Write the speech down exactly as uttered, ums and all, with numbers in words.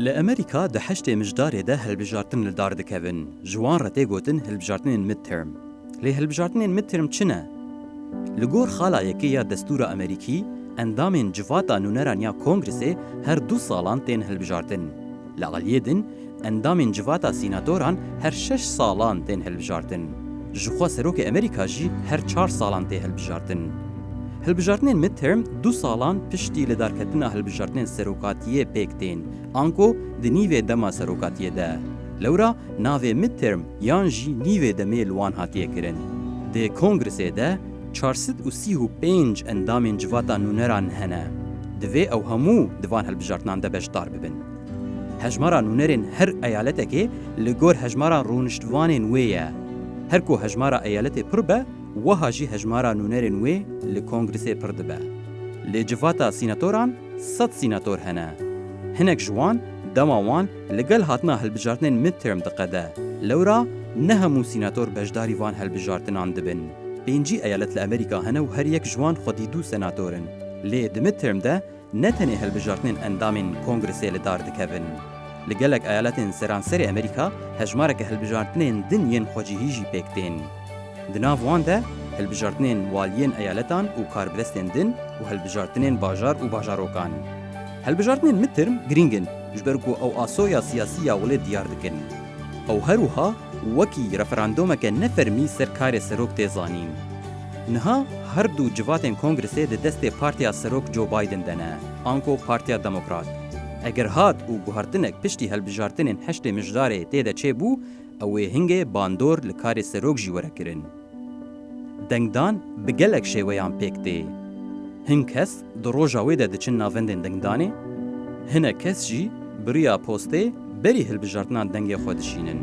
Li Amerîka di heştê mijdarê de hilbijartin li dar dikevin. Ji wan re tê gotin hilbijartinên midterm. Lê hilbijartinên midterm çi ne? Li gor xala yekê ya destûra Amerîkî, endamên civata nûneran ya Kongresê her du salan tên hilbijartin. Li aliyê din, endamên civata sînatoran her şeş salan tên hilbijartin. Jixwe serokê Amerîka jî her çar salan tê hilbijartin. Hilbijartinên midterm du salan piştî lidarketina hilbijartinên serokatiyê pêk tên, anku di nîvê dema serokatiyê de. Lewra navê midterm yan jî nîvê demê li wan hatiye kirin. Di Kongresê de çar sed û sî û pênc endamên civata nûneran hene. Divê ew hemû di van hilbijartinan de beşdar bibin. Hejmara nûnerên her eyaletekê li gor hejmara rûniştvanên wê ye. Her ku hejmara eyaletê pir be, wiha jî hejmara nûnerên wê li Kongresê pir dibe. Lê civata sînatoran sed sînator hene. Hinek ji wan dema wan li gel hatina hilbijartinên midterm diqede. Lewra ne hemû sînator beşdarî van hilbijartinan dibin. Pêncî eyalet li Amerîka hene û her yek ji wan xwedî du senator in. Lê di midterm de ne tenê hilbijartinên endamên Kongresê li dar dikevin. Li gelek eyaletên seranserê Amerîka hejmareke hilbijartinên din yên xwecihî jî pêk tên. Di nav wan de hilbijartinên waliyên eyaletan û karbidestên din û hilbijartinên bajar û bajarokan. Hilbijartinên midterm girîng in, ji ber ku ew asoya siyasî ya welê diyar dikin. Ew her wiha wekî referandûmeke nefermî ser karê serok tê zanîn. Niha her du civatên Kongresê di destê Partiya Serok Joe Biden de ne, anku Partiya Demokrat. Eger hat û guhertinek piştî hilbijartinên heştê mijdarê tê de çêbû, ew ê hingê bandor li karê serok jî were kirin. Dengdan bi gelek şêweyan pêk tê. Hin kes di roja wê de diçin navendên dengdanê, hinek kes jî bi riya postê berî hilbijartinan dengê xwe dişînin.